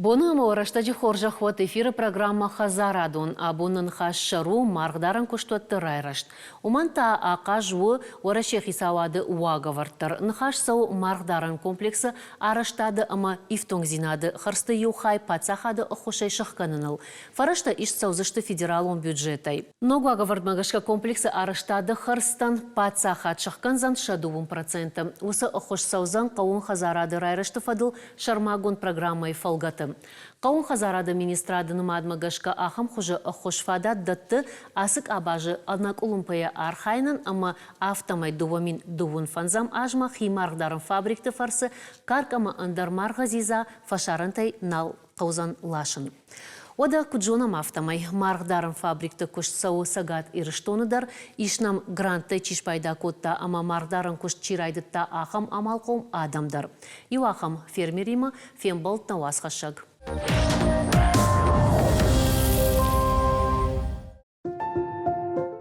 Боны ӕмӕ рӕстӕджы хорзӕх уӕд эфиры программӕ «Хӕдзарадон». Абон нӕ ныхас сӕр у маргъдарӕн куыстуӕтты райрӕзт. Уымӕн та ахъаз у Уӕрӕсейы хицауады уагӕвӕрд дӕр. Ныхас цӕуы маргъдарӕн комплексы арӕзтады ӕмӕ ифтонгдзинады хӕрдзты иу хай паддзахады ӕххуысӕй сӕхгӕныныл. Фӕрӕзтӕ ист цӕудзысты федералон бюджетӕй. Ног уагӕвӕрдмӕ гӕсгӕ комплексы арӕзтады хӕрдзтӕн паддзахад сӕхгӕндзӕн сӕ 2%. Уыцы ӕххуыс цӕудзӕн хъӕууон хӕдзарады райрӕзты фӕдыл сӕрмагонд программӕйы фӕлгӕты. Хъӕууон хӕдзарады министрады нымадмӕ гӕсгӕ ахӕм хуызы ӕххуыс фадат дӕтты ацы къабазы ӕнӕкъуылымпыйӕ архайынӕн ӕмӕ афтӕмӕй 2025 азмӕ хи маргъдарӕн фабрикты фӕрцы карк ӕмӕ ӕндӕр маргъы дзидза фӕсарӕнтӕй нал хъӕудзӕн ласын. Уӕдӕ, куыд зонӕм, афтӕмӕй маргъдарӕн фабрикты куыст цӕуы Цӕгат Ирыстоны дӕр. Ис нӕм, гранттӕй чи спайда кодта ӕмӕ маргъдарӕн куыст чи райдыдта, ахӕм амалхъом адӕм дӕр. Иу ахӕм фермеримӕ фембӕлд нӕ уацхӕссӕг.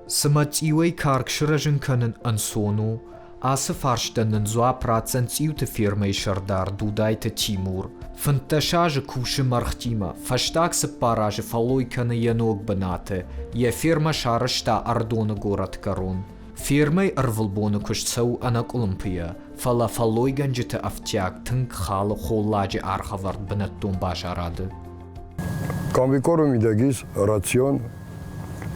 Цымӕ цъиуӕй карк сырӕзын кӕнын ӕнцон у? Ацы фарстӕн нын дзуапп ратдзӕн цъиуты фермӕйы сӕрдар Дудайты Тимур. 15 азы кусы мӕргътимӕ, фӕстаг 4 азы фӕллой кӕны йӕ ног бынаты. Йӕ фермӕ сарӕзта Ӕрыдоны горӕтгӕрон. Фермӕйы ӕрвылбоны куыст цӕуы ӕнӕкъуылымпыйӕ, фӕлӕ фӕллойгӕнджыты ӕфтиаг тынг халы холладжы аргъӕвӕрд бынӕттон базарады. Комбикормы мидӕг ис рацион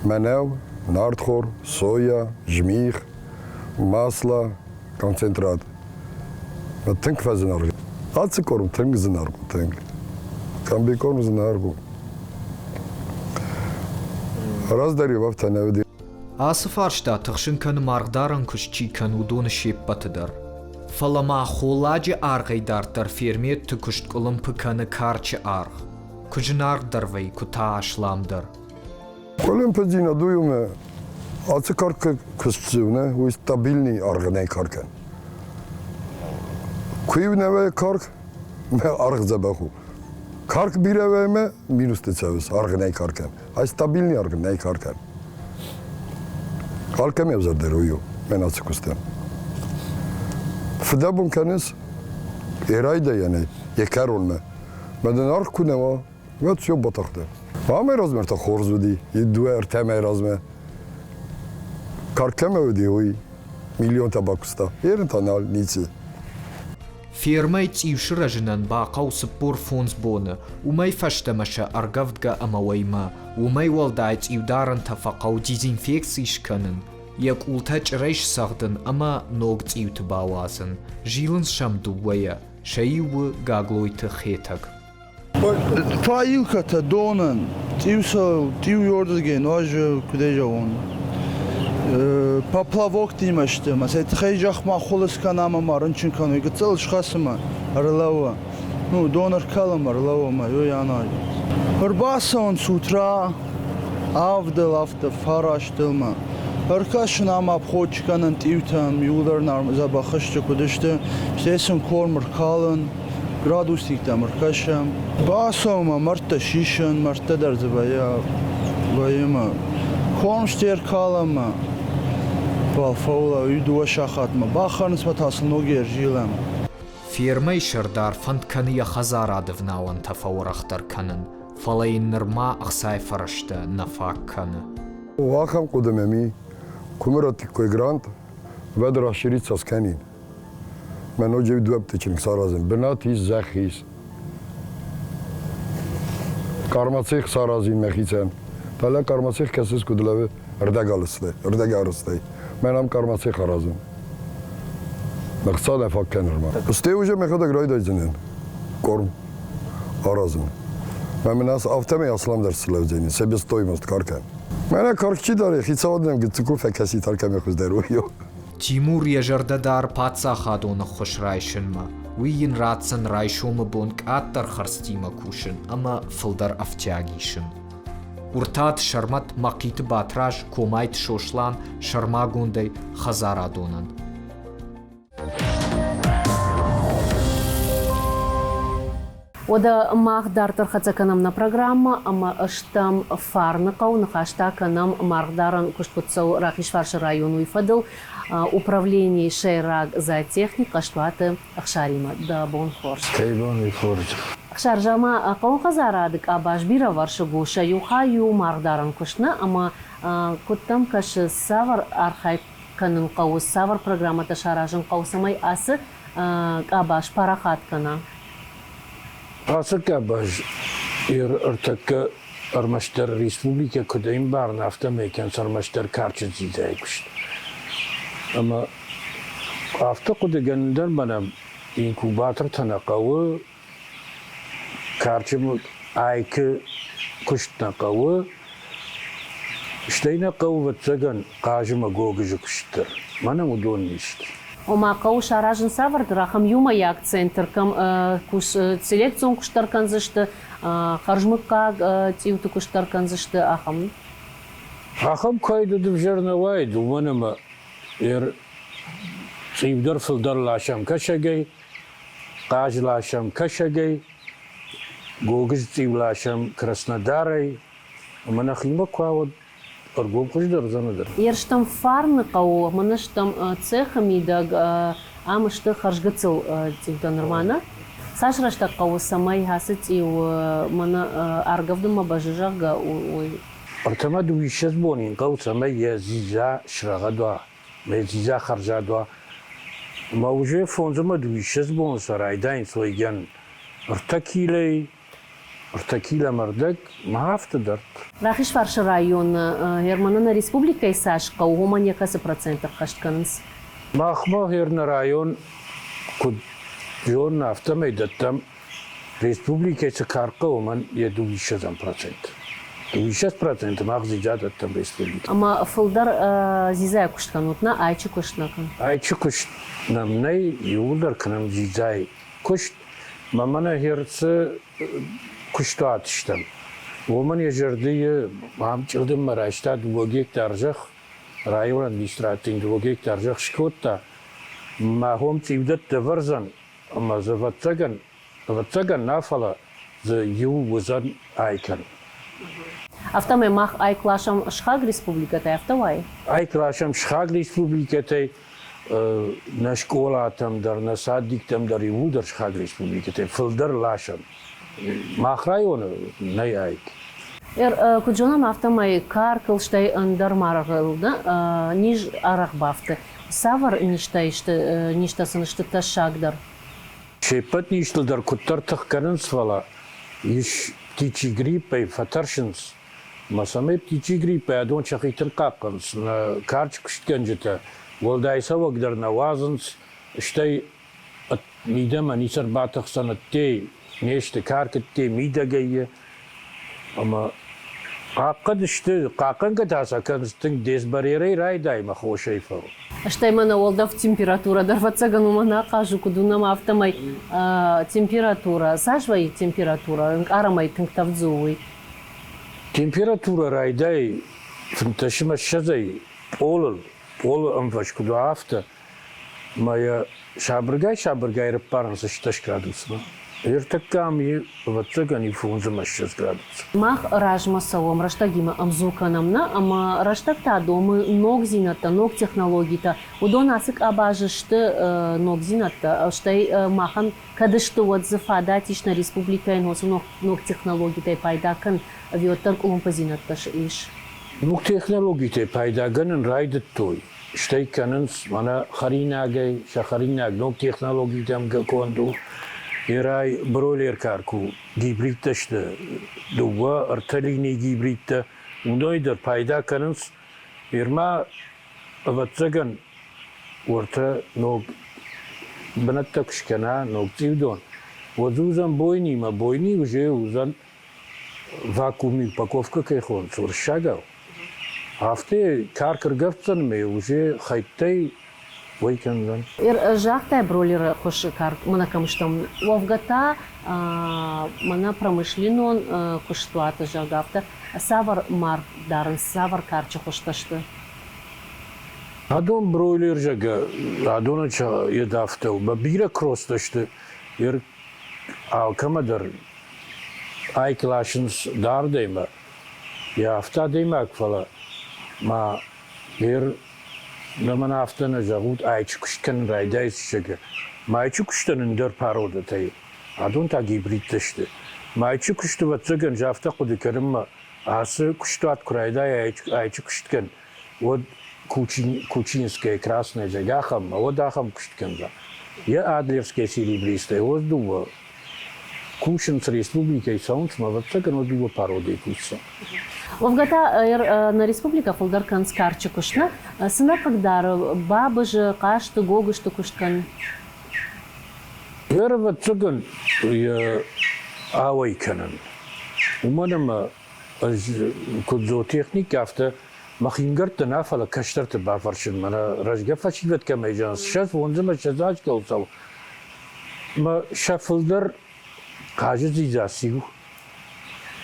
мӕнӕу, нартхор, соя, змих, масло, концентрат. Тынг фӕзынаргъ. Ацы корм тынг зынаргъ у, тынг. Комбикорм зынаргъ у. Раздӕр-иу афтӕ нӕ уыди. Ацы фарста тыхсын кӕны маргъдарӕн куыст чи кӕны, уыдоны се ппӕты дӕр. Фӕлӕ ма холладжы аргъӕй дарддӕр фермерты куыст къуылымпы кӕны карчы аргъ. Куы зынаргъдӕр вӕййы, куы та асламдӕр. Къуылымпыдзинад уый у мӕ ацы каркы куыст цы у, нӕ, уый стабильный аргъ нӕй каркӕн. Куы-иу нӕ вӕййы карк, мӕ аргъ дзӕбӕх у. Карк бирӕ вӕййы мӕ минусты цӕуыс, аргъ нӕй каркӕн. Ай стабильный аргъ нӕй каркӕн. Алкӕм ӕвзӕрдӕр уый у, мӕн ацы куыстӕн. Фыдӕбон кӕныс, йӕ райдайӕнӕй, йӕ кӕронмӕ. Мӕ дын аргъ куы нӕ уа, уӕд все батахтӕ. Амӕй размӕ та хорз уыди, дыууӕ-ӕртӕ мӕй размӕ. Карк кӕмӕ уыди, уый миллионтӕ бакуыста. Ерын та нал, ницы. Фермӕйы цъиу сырӕзынӕн бахъӕуы 45 боны, уымӕй фӕстӕмӕ сӕ ӕргӕвдгӕ ӕмӕ уӕймӕ. Уымӕй уӕлдай цъиударӕнтӕ фӕхъӕуы дезинфекци скӕнын, йӕ къултӕ чъырӕй сцӕгъдын ӕмӕ ног цъиуты бауадзын. Зилынц сӕм дыууӕйӕ, сӕ иу у Гаглойты Хетӕг. Фаилкӕтӕ донӕн, цъиусӕл, цъиу ёрдзгӕ нуазы, куыдӕй зӕгъон, поплавоктимӕ сты ӕмӕ сӕ тыхӕй зӕхмӕ хуылыдз кӕна ӕмӕ ма рынчын кӕной, гыццыл схӕцы мӕ, ӕрлӕууы. Ну, дон ӕркӕлы мӕ ӕрлӕууы мӕ, ёй анайы. Ӕрбацӕуынц утра авдыл, афтӕ фарастыл мӕ. Ӕркӕсын ӕмӕ обход кӕнын тъиутӕм, иуылдӕр дзӕбӕх сты, куыд сты, стӕй сын корм ӕркалын. Градусниктӕм ӕркӕсӕм. Бацӕуӕм мӕрдтӕ сисӕн, мӕрдтӕ дӕр дзы вӕййы ӕмӕ хомсте ӕркалӕм фӕлӕ уый дыууӕ сахатмӕ бахӕрынц ӕмӕ та сыл ногӕй ӕрзилӕм. Фермӕйы сӕрдар фӕнд кӕны йӕ хӕдзарады вналӕнтӕ фӕуӕрӕхдӕр кӕнын, фӕлӕ йын нырма ӕхцайы фӕрӕзтӕ нӕ фаг кӕны. Ахӕм хъуыды мӕм и, куы мын раттиккой грант, уӕд расшириться скӕнин. Мӕ ноджы дыууӕ чынг саразын. Бынат ис, зӕхх ис. Кармацех саразин мӕхицӕн. Фӕлӕ кармацех кӕсыс куыд лӕууы ӕрдӕгалыстӕй, ӕрдӕгарыстӕй. Мӕн ам кармацех аразын. Ӕхца нӕ фаг кӕны ма. Стӕй уже мӕхӕдӕг райдайдзынӕн корм аразын. Мӕ мын афтӕмӕй асламдӕр слӕудзӕни, себестоимость каркӕн. Мӕнӕ карк чи дары, хицауад нӕм гыццыл куы фӕкӕсид, алкӕмӕй хуыздӕр уый у. Тимур йӕ зӕрдӕ дары паддзахадон ӕххуыс райсынмӕ. Уый йын ратдзӕн райсомы бон къаддӕр хӕрдзтимӕ кусын ӕмӕ фылдӕр ӕфтиаг исын. Уыртаты Сӕрмӕт, Мӕхъиты Батраз, Комайты Сослан сӕрмагондӕй хӕдзарадонӕн. Уӕдӕ мах дарддӕр хӕццӕ кӕнӕм нӕ программӕ ӕмӕ стӕм Фарныхъӕу, ныхӕстӕ кӕнӕм маргъдарӕн куыст куыд цӕуы Рахизфарсы район, уый фӕдыл управленийы сӕйраг зоотехник Хъӕстуаты Ӕхсаримӕ. Дӕ бон хорз. Кӕй бон уый хорз. Ӕхсӕрзӕмӕ хъӕуы хӕдзарады къабаз бирӕвӕрсыг у, сӕ иу хай у маргъдарӕн куыст нӕ ӕмӕ куыд дӕм кӕсы, цавӕр архайд кӕнын хъӕуы, цавӕр программӕтӕ саразын хъӕуы, цӕмӕй ацы къабаз парахат кӕна? Ацы къабаз ӕртӕккӕ ӕрмӕстдӕр республикӕ куыд ӕмбарын, афтӕмӕй кӕнынц ӕрмӕстдӕр карчы дзидзайы куыст. Ӕмӕ афтӕ хъуыдыгӕнын дӕр мӕнӕ инкубатортӕ нӕ хъӕуы, карчы айкы куыст нӕ хъӕуы, стӕй нӕ хъӕуы, ӕвӕццӕгӕн, хъазы мӕ гогызы куыст дӕр. Мӕнӕ уыдон не сты. Ома хъӕуы саразын цавӕрдӕр ахӕм иумӕйаг центр, кӕм селекцион куыст дӕр кӕндзысты, хӕрзмыггаг цъиуты куыст дӕр кӕндзысты, ахӕм. Ахӕм куайд уыд ӕвзӕр нӕ уаид, уымӕн ӕмӕ цъиу дӕр фылдӕр ласӕм кӕсӕгӕй, хъаз ласӕм кӕсӕгӕй, гогыз цъиу ласӕм Краснодарӕй, ӕмӕ нӕхимӕ куы уӕд ӕргом хуыздӕр уыдзӕн дӕр. Ерыстӕм Фарны хъӕуы мын стӕм цехы мидӕг, ам сты хӕрзгыццыл цъиутӕ нырма нӕ. Цас рӕстӕг хъӕуы, цӕмӕй ацы цъиу мӕнӕ ӕргӕвдынмӕ бӕззы, зӕгъгӕ, уый? Ӕртӕмӕ дыууиссӕдз боны йын хъӕуы, цӕмӕй йӕ дзидза срӕгъӕд уа, йӕ дзидза хӕрзад уа. Ӕмӕ уже фондз ӕмӕ дыууиссӕдз боны сӕ райдайынц уӕйгӕн ӕртӕ килӕй, ӕртӕ килӕ ӕмӕ ӕрдӕг, ма афтӕ дӕр. Рахизфарсы районы Германы нӕ республикӕйы цас хъӕуы, уымӕн йӕ кӕцы процент ӕххӕст кӕнынц? Махмӕ Герны район куыд зонын, афтӕмӕй дӕттӕм республикӕйы цы кар хъӕуы, уымӕн йӕ дыууиссӕдзӕм процент. 22 проценты мах дзидза дӕттӕм республикӕ. Ӕмӕ фылдӕр дзидзайы куыст кӕнут, нӕ айчы куыст нӕ кӕн? Айчы куыст нӕм нӕй, иууылдӕр кӕнӕм дзидзайы куыст. Мӕ мӕнӕ херцы куыстуат стӕм. Уымӕн йӕ зӕрдыйы ам чъылдыммӕ райста 2 гектар зӕхх, районы администрацийы 2 гектар зӕхх скодта. Мӕ хом цъиудӕттӕ ӕвӕрдзӕн, ӕмӕ дзы ӕвӕццӕгӕн, ӕвӕццӕгӕн нӕ, фӕлӕ дзы иу уыдзӕн айкӕн. Афтӕмӕй мах айк ласӕм сыхаг республикӕтӕй, афтӕ уайы? Айк ласӕм сыхаг республикӕтӕй, нӕ скъолатӕм дӕр, нӕ садиктӕм дӕр иууылдӕр сыхаг республикӕтӕй фылдӕр ласӕм. Мах районы нӕй айк. Куыд зонӕм, афтӕмӕй каркыл, стӕй ӕндӕр маргъыл низ арӕх бафты. Цавӕр низтӕ сты, низтӕ сын сты тӕссагдӕр? Се ппӕт низтыл дӕр куыддӕр тых кӕнынц, фӕлӕ ис птичий гриппӕй фӕтӕрсынц. Ӕмӕ цӕмӕй птичий гриппӕй адон сӕхи тынг хъахъхъӕнынц, нӕ карч куыстгӕнджытӕ уӕлдай цӕуӕг дӕр нӕ уадзынц, стӕй мидӕмӕ ницы ӕрбатыхсӕн ӕдде не сты, карк ӕдде мидӕгӕй ӕмӕ хъахъхъӕд сты, хъахъхъӕнгӕ та сӕ кӕнынц тынг дезбарьерӕй райдай мӕ хосӕй фӕу. Стӕй мӕнӕ уӕлдӕф температурӕ дӕр ӕвӕццӕгӕн уымӕн ахъаз у, куыд уынӕм, афтӕмӕй температурӕ, цас вӕййы температурӕ, ӕнкъарӕм ӕй тынг тӕвд дзы у, уый? Температурӕ райдай фынддӕсмӕ ссӕдзӕй пъолыл, пъолы ӕмвӕз куыд уа, афтӕ. Ӕмӕ йӕ сабыргай-сабыргай ӕрӕппарынц 18 градусмӕ. Ӕртӕккӕ ам и, ӕвӕццӕгӕн, и 25 градусы. Мах размӕ цӕуӕм, рӕстӕгимӕ ӕмдзу кӕнӕм нӕ, ӕмӕ рӕстӕг та домы ногдзинӕдтӕ, ног технологитӕ. Уыдон ацы къабазы сты ногдзинӕдтӕ, стӕй махӕн кӕд сты, уӕд дзы фадат ис нӕ республикӕйӕн уыцы ног технологитӕй пайда кӕн, ӕви уӕддӕр къуылымпыдзинӕдтӕ ис? Ног технологитӕй пайда кӕнын райдыдтой, стӕй кӕнынц мӕнӕ хӕринагӕй, сӕ хӕринаг ног технологитӕм конд у. Ерӕй бройлер карк у, гибридтӕ сты, дыууӕ, ӕртӕ линийы гибридтӕ, уыдонӕй дӕр пайда кӕнынц. Ерма, ӕвӕццӕгӕн, уӕртӕ ног бынӕттӕ куы скӕна, ног цъиудон, уӕд уыдзӕн бойнимӕ, бойни уже уыдзӕн вакуумы упаковкӕ кӕй хонынц уырыссагау, афтӕ карк ӕргӕвддзӕн ӕмӕ уже хӕйттӕй уӕй кӕндзӕн. Загътай бройлеры хуысы карк мӕнӕ кӕм стӕм. Уӕвгӕ та мӕнӕ промышленнон куыстуаты, зӕгъгӕ, афтӕ цавӕр маргъ дарынц, цавӕр карчы хуызтӕ сты? Адон бройлер, зӕгъгӕ, адонӕн йед афтӕ у, мӕ бирӕ кросстӕ сты. Алкӕмӕ дӕр айк ласынц дардӕй мӕ йӕ афтӕ адӕймаг, фӕлӕ ма гъер нӕмӕн афтӕ нӕ зӕгъут, айчы куыст кӕнын райдайыс, зӕгъгӕ. Ма айчы куыстӕн ӕндӕр пародӕтӕй. Адон та гибридтӕ сты. Майчы куысты, ӕвӕццӕгӕн, афтӕ хъуыды кӕнынмӕ ацы куыстуат куы райдайа айчы куыст кӕн, уӕд Кучинская красная, зӕгъгӕ, ахӕм, уӕд ахӕм куыст кӕндзӕн. Йӕ Адлерская серебристая, уӕд дыууӕ кусынц республикӕйы цӕуынц, ӕмӕ ӕвӕццӕгӕн, уӕд дыууӕ пародийы кусдзӕн. Уӕвгӕ та нӕ республикӕ фылдӕр кӕнынц карчы куыст, нӕ? Цы нӕ хъыгдары бабызы, хъазты, гогызты куыст кӕнын? Ӕвӕццӕгӕн, йӕ ауӕй кӕнын. Уымӕн ӕмӕ ӕз куыд зоотехник, афтӕ мӕхи мгӕртты нӕ, фӕлӕ кӕстӕрты бафӕрсын. Мӕнӕ рӕзгӕ фӕсивӕд кӕмӕй зӕгъынц, 20 ӕмӕ 20 азы кӕуыл цӕуы, мӕ сӕ фылдӕр хъазы дзидза циу,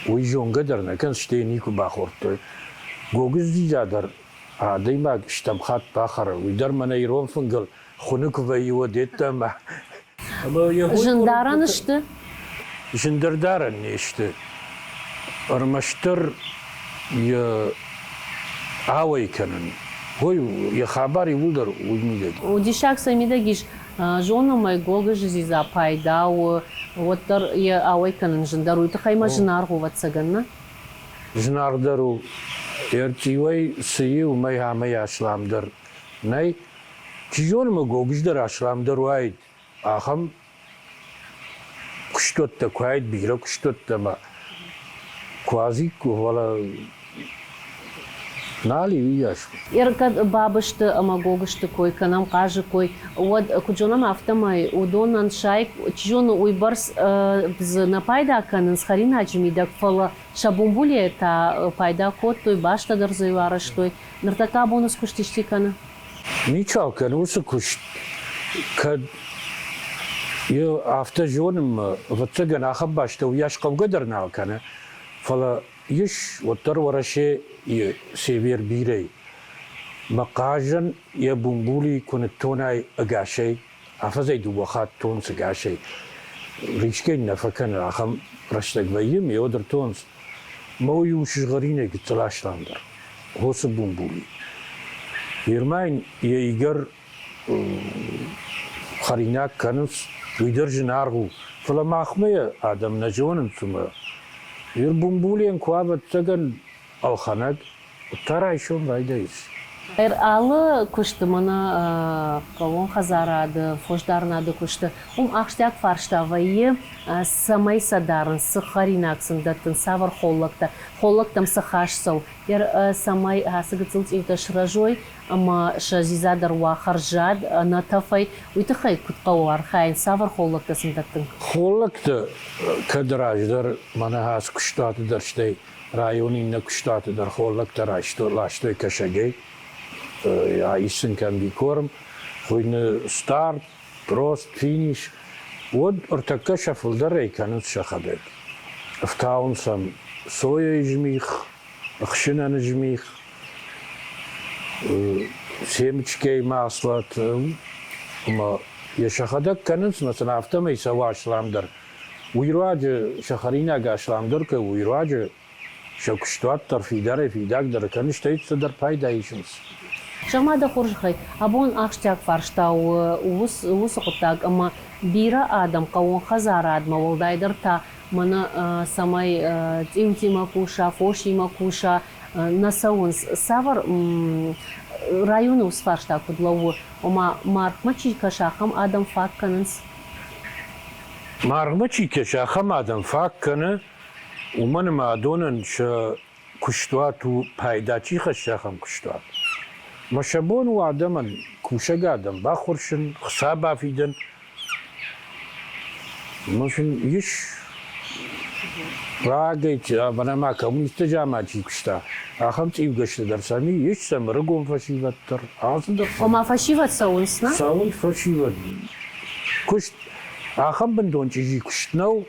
уый зонгӕ дӕр нӕ кӕнынц, стӕй никуы бахордтой. Гогыз дзидза дӕр адӕймаг стӕм хатт бахӕры, уый дӕр мӕнӕ ирон фынгыл хуыны куы вӕййы, уӕд йеддӕмӕ. Зындарӕн сты? Зындӕрдарӕн не сты. Ӕрмӕстдӕр йӕ ауӕй кӕнын. Ой, йӕ хабар иууылдӕр уый мидӕг. Диссаг сӕ мидӕг ис. Зонӕм ӕй, гогызы дзидза пайда у, уӕддӕр йӕ ауӕй кӕнын зындӕр. Уый тыххӕй ма зынаргъ у, ӕвӕццӕгӕн, нӕ? Зынаргъдӕр у. Ӕрчъиуӕй цы и, уымӕй амӕй асламдӕр нӕй. Чи зоны, мӕ гогыз дӕр асламдӕр уаид, ахӕм куыстуӕттӕ куы уаид, бирӕ куыстуӕттӕ ӕмӕ куы уадзиккой, фӕлӕ нал и уыйас. Кӕд бабызты ӕмӕ гогызты кой кӕнӕм, хъазы кой, уӕд, куыд зонӕм, афтӕмӕй уыдонӕн сай, чи зоны, уыйбӕрц дзы нӕ пайда кӕнынц хӕринаджы мидӕг, фӕлӕ сӕ бумбулийӕ та пайда кодтой, бӕстӕ дӕр дзы арӕзтой. Ныртӕккӕ абоны куыст исчи кӕны? Ничал кӕны уыцы куыст, кӕд йӕ афтӕ зонынмӕ, ӕвӕццӕгӕн, ахӕм бӕстӕ уыйас хъӕугӕ дӕр нал кӕны, фӕлӕ ис уӕддӕр Уӕрӕсейы север бирӕ. Мӕ хъазӕн йӕ бумбули куы ныттонай ӕгасӕй, афӕдзӕй дыууӕ хатт тонц ӕгасӕй. Рисгӕ нӕ фӕкӕны, ахӕм рӕстӕг вӕййы, ме уӕд ӕртонц. Мӕ уый у сызгъӕринӕй гыццыл асламдӕр, хосы бумбули. Ирмӕ йын йӕ игӕр хӕринаг кӕнынц, уый дӕр зынаргъ у, фӕлӕ махмӕ йӕ адӕм нӕ зонынц уымӕ. Ир бумбулийӕн куы ӕвӕццӕгӕн ӕлхӕнӕг, Та райсом райдайыс. Алы куысты мӕнӕ хъӕууон хӕдзарады, фосдарынады куысты, уым ахсджиаг фарста вӕййы, цӕмӕй сӕ дарынц, цы хӕринаг сын дӕттынц, цавӕр холлӕгтӕ, холлӕгтӕм цы хӕс цӕуы, цӕмӕй ацы гыццыл цъиутӕ сырӕзой ӕмӕ сӕ дзидза дӕр уа хӕрзад, ӕнӕтӕфӕй, уый тыххӕй куыд хъӕуы архайын, цавӕр холлӕгтӕ сын дӕттын? Холлӕгтӕ кӕд раздӕр мӕнӕ ацы куыстуаты дӕр стӕй районы иннӕ куыстуаты дӕр холлӕгтӕ райстой, ластой Кӕсӕгӕй. Исын комбикорм, хуыйны старт, рост, финиш. Уӕд ӕртӕккӕ сӕ фылдӕрӕй кӕнынц сӕхӕдӕг. Ӕфтауынц сӕм сойӕйы змих, ӕхсынӕны змих, семечкӕйы маслат ӕмӕ йӕ сӕхӕдӕг кӕнынц, ӕмӕ сын афтӕмӕй цӕуы асламдӕр. Уый руаджы сӕ хӕринаг асламдӕр кӕй у, уый руаджы сӕ куыстуат дӕр фидарӕй-фидагдӕр кӕны, стӕй цыдӕр пайда исынц. Зӕгъ-ма дӕ хорзӕхӕй, абон ахсджиаг фарста у уыцы хъуыддаг, ӕмӕ бирӕ адӕм хъӕууон хӕдзарадмӕ, уӕлдайдӕр та мӕнӕ цӕмӕй цъиутимӕ куса, фосимӕ куса, нӕ цӕуынц. Цавӕр районы уыцы фарста куыд лӕууы? Ома, маргмӕ чи кӕсы, ахӕм адӕм фаг кӕнынц? Маргъмӕ чи кӕсы, ахӕм адӕм фаг кӕны, уымӕн ӕмӕ адонӕн сӕ куыстуат у, пайда чи хӕссы, ахӕм куыстуат. Мӕ сӕ бон у адӕмӕн, кусӕг адӕм баххуырсын, хца бафидын. Ӕмӕ сын ис рагӕй, мӕнӕ ма коммунистты заман чи куыста, ахӕм цъиугӕсты дӕр сӕм ис, сӕм ӕрыгон фӕсивӕд дӕр, алцыдӕр. Ома фӕсивӕд цӕуынц, нӕ? Цӕуынц фӕсивӕд. Куыст ахӕм бындон чъизи куыст нӕу.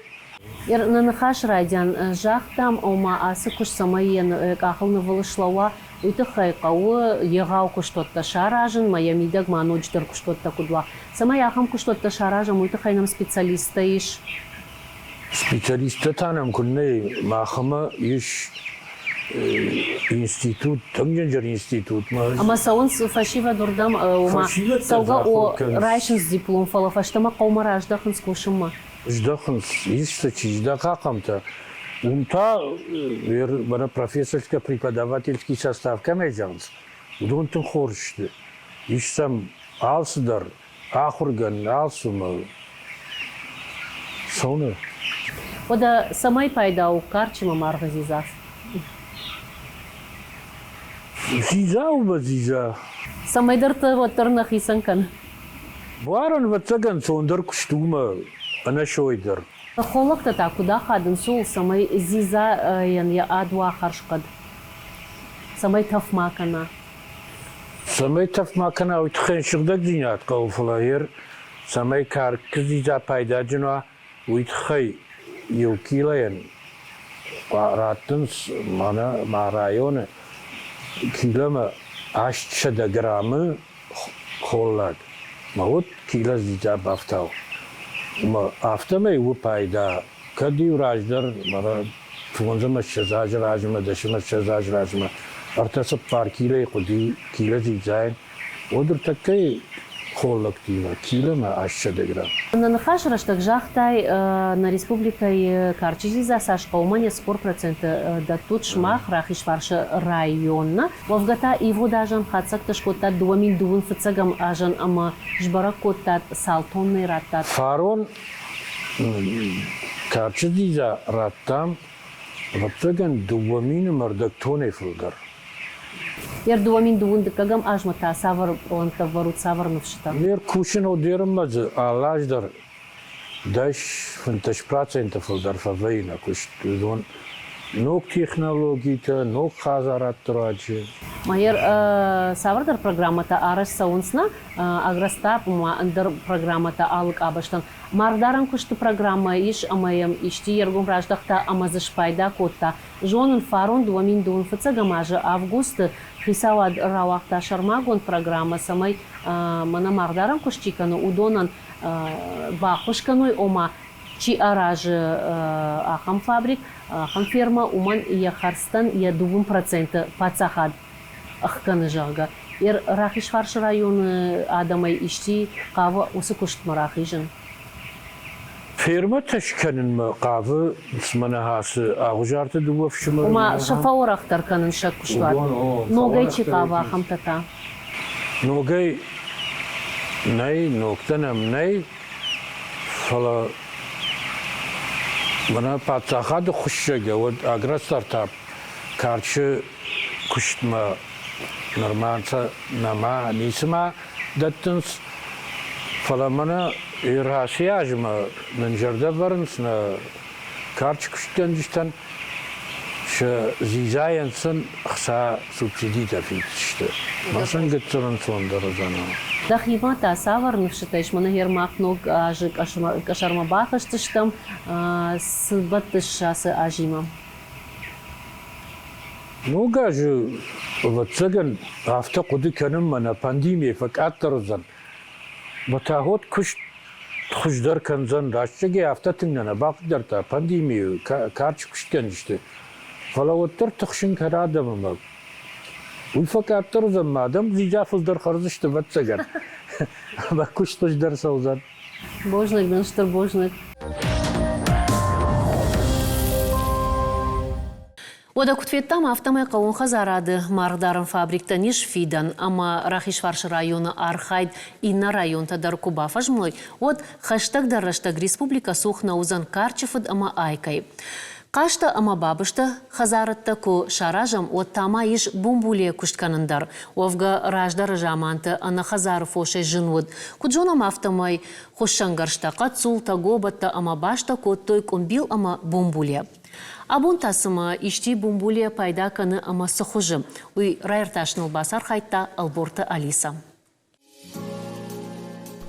Нӕ ныхас райдиан загътам, ома ацы куыст цӕмӕй йӕ къахыл нывыл слӕууа, уый тыххӕй хъӕуы егъау куыстуӕттӕ саразын, мӕ йӕ мидӕг ма ноджыдӕр куыстуӕттӕ куыд уа. Цӕмӕй ахӕм куыстуӕттӕ саразӕм, уый тыххӕй нӕм специалисттӕ ис. Специалисттӕ та нӕм куыннӕ и, махмӕ ис институт, тынг дынджыр институтмӕ. Ӕмӕ цӕуынц фӕсивӕд уырдӕм, ома цӕугӕ о, райсынц диплом, фӕлӕ фӕстӕмӕ хъӕумӕ раздӕхынц кусынмӕ. здӕхынц, ис сӕ чи здӕхы ахӕмтӕ. Уым та мӕнӕ профессорско-преподавательский состав кӕмӕй зӕгъынц, уыдон тынг хорз сты. Ис сӕм алцыдӕр, ахуыргӕнӕн, алцымӕ цӕуыны. Уӕдӕ цӕмӕй пайда у карчы ӕмӕ маргъы дзидза? Дзидза у мӕ дзидза. Цӕмӕйдӕрты уӕддӕр нӕ хицӕн кӕны. Буарӕн, ӕвӕццӕгӕн, цондӕр куыст у мӕ ӕнӕсой дӕр. Холлӕгтӕ та куыд ахадынц ууыл, цӕмӕй дзидзайӕн йӕ ад уа хӕрзхъӕд, цӕмӕй тӕф ма кӕна? Цӕмӕй тӕф ма кӕна, уый тыххӕй сыгъдӕгдзинад хъӕуы, фӕлӕ ер цӕмӕй каркы дзидза пайдаджын уа, уый тыххӕй иу килойӕн раттынц мӕнӕ мӕ районы киломӕ 800 граммы холлаг. Мӕ уд кило дзидза бафтау. Ӕмӕ афтӕмӕй у пайда, кӕд-иу раздӕр мӕнӕ фондз ӕмӕ ссӕдз азы размӕ, дӕс ӕмӕ ссӕдз азы размӕ ӕртӕ-цыппар килойы хъуыди кило дзидзайӕн, уӕд ӕртӕккӕйы холлӕгтимӕ киломӕ 800 грамм. Нӕ ныхасы рӕстӕг загътай, нӕ республикӕйы карчы дзидза цас хъӕуы, уымӕн йӕ 40% дӕттут сымах Рахизфарсы районмӕ. Уӕвгӕ та ивгъуыд азӕн хатдзӕгтӕ скодтат 2002 фыццӕгӕм азӕн ӕмӕ сбӕрӕг кодтат, цал тоннӕйы радтат. Фарон карчы дзидза радтам, ӕвӕццӕгӕн, 2000 ӕмӕ рдӕг тоннӕй фылдӕр. Йе 2002 дыккӕгӕм азмӕ та цавӕр пълӕнттӕ ӕвӕрут, цавӕр ныфсытӕ? Ме ркусын Одерынмӕ дзы алы аз дӕр 10-15% фылдӕр фӕвӕййы нӕ куыст. Уыдон ног технологитӕ, ног хӕдзарадты руаджы. Майор, цавӕрдӕр программӕтӕ арӕзт цӕуынц нӕ Агростаб ӕмӕ ӕндӕр программӕтӕ алы къабӕзтӕн. Маргъдарӕн куысты программӕ ис ӕмӕ йӕм исчи йе ргом раздӕхта ӕмӕ дзы спайда кодта. Зонын, фарон 2002 фыццӕгӕм азы августы хицауад рауагъта сӕрмагонд программӕ, цӕмӕй мӕнӕ маргъдарӕн куыст чи кӕны, уыдонӕн баххуыс кӕной, ома чи аразы ахӕм фабрик, ахӕм фермӕ, уымӕн йӕ хӕрдзтӕн йӕ 2% паддзахад ӕхгӕны, зӕгъгӕ. Рахизфарсы районы адӕмӕй исчи хъавы уыцы куыстмӕ рахизын? Фермӕтӕ скӕнынмӕ хъавы мӕнӕ ацы Ӕгъуызарты дыууӕ фсымӕры. Ома сӕ фӕуӕрӕхдӕр кӕнын сӕ куыстуат. Ногӕй чи хъавы, ахӕмтӕ та? Ногӕй нӕй, ногтӕ нӕм нӕй, фӕлӕ мӕнӕ паддзахады хуыссӕгӕ уӕд агростартап карчы куыстмӕ нырма нӕма ницыма дӕттынц, фӕлӕ мӕнӕ Ирасы азмӕ нын зӕрдӕ вӕрынц нӕ карчы куыстгӕнджытӕн, сӕ дзидзайӕн сын хца субсидитӕ фиддзысты. Мӕ сын гыццыл ӕнцондӕр уыдзӕн. Дӕхимӕ та цавӕр ныфсытӕ ис? Мӕнӕ гъер мах ног азы къӕсӕрмӕ бахызтыстӕм. Цы бӕттыс ацы азимӕ? Ног азы, ӕвӕццӕгӕн, афтӕ хъуыды кӕнын мӕнӕ пандемийӕ фӕкъаддӕр уыдзӕн. Мотӕгъод куыст хуыздӕр кӕндзӕн, рӕстӕгӕй афтӕ тынг нӕ нӕ бахъыгдардта пандемийы карчы куыстгӕнджыты. Фӕлӕ уӕддӕр тыхсын кӕны адӕмы Уый фӕкъаддӕр уыдзӕн мӕ адӕм дзидза фылдӕр хӕрдзысты, ӕвӕццӕгӕн. Ӕмӕ куыст хуыздӕр цӕудзӕн. Бузныг дын, стыр бузныг. Уӕдӕ куыд федтам, афтӕмӕй хъӕууон хӕдзарады маргъдарӕн фабриктӕн ис фидӕн ӕмӕ Рахизфарсы районы архайд иннӕ районтӕ дӕр куы бафӕзмой, уӕд хӕстӕгдӕр рӕстӕг республикӕ цух нӕ уыдзӕн карчы фыд ӕмӕ айкӕй. Хъазтӕ ӕмӕ бабызтӕ хӕдзарӕдтӕ куы саразӕм, уӕд та ма ис бумбулийӕ куыст кӕнын дӕр. Уӕвгӕ, раздӕры заманты ӕнӕ хӕдзары фосӕй зын уыд. Куыд зонӕм, афтӕмӕй хуыссӕнгӕрзтӕ, хъӕццултӕ, гобӕттӕ ӕмӕ базтӕ кодтой къуымбил ӕмӕ бумбулийӕ. Абон та цымӕ исчи бумбулийӕ пайда кӕны ӕмӕ цы хуызы, уый раиртасыныл бацархайдта Ӕлборты Алиса.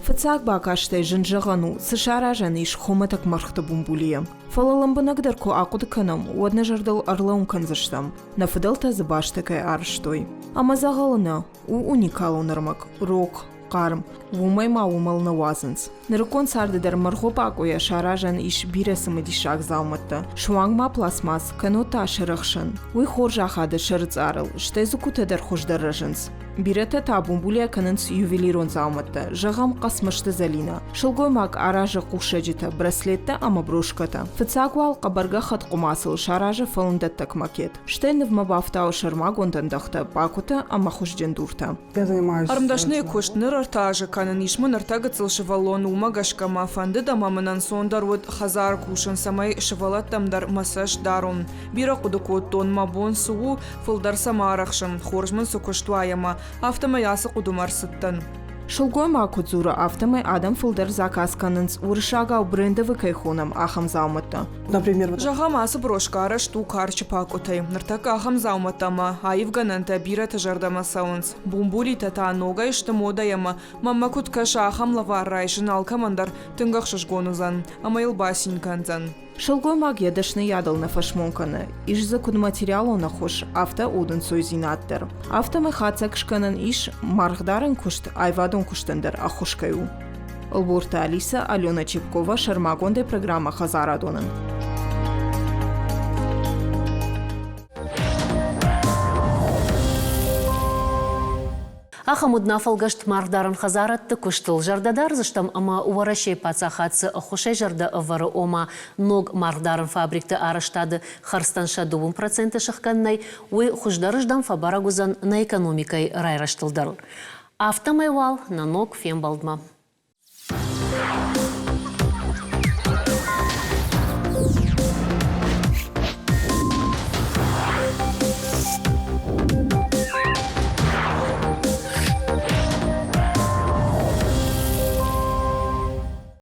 Фыццаг бакастӕй зын зӕгъӕн у, цы саразӕн ис хуымӕтӕг мӕргъты бумбулийӕ. Фӕлӕ лӕмбынӕгдӕр куы ахъуыды кӕнӕм, уӕд нӕ зӕрдыл ӕрлӕууын кӕндзыстӕм, нӕ фыдӕлтӕ дзы бӕстӕ кӕй арӕзтой. Ӕмӕ дзӕгъӕлы нӕ, у уникалон ӕрмӕг, рог, хъарм, уымӕй ма уымӕл нӕ уадзынц. Нырыккон царды дӕр мӕргъы пакъуыйӕ саразӕн ис бирӕ цымыдисаг дзаумӕттӕ, суанг ма пластмасс, кӕннод та сӕрӕхсӕн. Уый хорз ахады сӕрыцъарыл, стӕй дзыккутӕ дӕр хуыздӕр рӕзынц. Бирӕтӕ та бумбулийӕ кӕнынц ювелирон дзаумӕттӕ, зӕгъӕм, Хъӕцмӕзты Зӕлинӕ. Сылгоймаг аразы хъусӕджытӕ, браслеттӕ ӕмӕ брошкӕтӕ. Фыццаг уал хъӕбӕргӕххӕтт хъуымацыл саразы фӕлындӕттӕг макет, стӕй нывмӕ бафтауы сӕрмагонд ӕндӕхтӕ, пакуытӕ ӕмӕ хуызджын дуртӕ. Ӕрмдӕсныйы куыст ныр ӕртӕ азы кӕнын, ис мын ӕртӕ гыццыл сывӕллоны, уымӕ гӕсгӕ мӕ фӕндыд ӕмӕ мын ӕнцондӕр уыд хӕдзары кусын, цӕмӕй сывӕллӕттӕм дӕр мӕ цӕст дарон. Бирӕ хъуыды кодтон, мӕ бон цы у, фылдӕр цӕмӕ арӕхсын, хорз мын цы куыст уа ӕмӕ афтӕмӕй ацы хъуыдымӕ ӕрцыдтӕн. Сылгоймаг куыд дзуры, афтӕмӕй адӕм фылдӕр заказ кӕнынц, уырыссагау брендовы кӕй хонӕм, ахӕм дзаумӕттӕ. Зӕгъӕм, ацы брошкӕ арӕзт у карчы пакъуытӕй. Ныртӕккӕ ахӕм дзаумӕттӕ ӕмӕ аивгӕнӕнтӕ бирӕты зӕрдӕмӕ цӕуынц. Бумбулитӕ та ногӕй сты модӕй ӕмӕ мӕнмӕ куыд кӕсы, ахӕм лӕвар райсын алкӕмӕн дӕр тынг ӕхсызгон уыдзӕн ӕмӕ йыл бацин кӕндзӕн. Сылгоймаг йӕ дӕсныйадыл нӕ фӕсмон кӕны, ис дзы куыд материалон ӕххуыс, афтӕ удӕнцойдзинад дӕр. Афтӕмӕй хатдзӕг скӕнӕн ис, маргъдарӕн куыст аивадон куыстӕн дӕр ӕххуыс кӕй у. Ӕлборты Алиса, Алена Чепкова сӕрмагондӕй программӕ Хӕдзарадонӕн. Ахӕм уыд нӕ фӕлгӕст маргъдарӕн хӕдзарадты куыстыл. Зӕрдӕ дардзыстӕм ӕмӕ Уӕрӕсейы паддзахад цы ӕххуысӕй зӕрдӕ ӕвӕры, ома ног маргъдарӕн фабрикты арӕзтады хӕрдзтӕн сӕ 2% сыхгӕнынӕй, уый хуыздӕрыздӕм фӕбӕрӕг уыдзӕн нӕ экономикӕйы райрӕзтыл дӕр. Афтӕмӕй уал нӕ ног фембӕлдмӕ.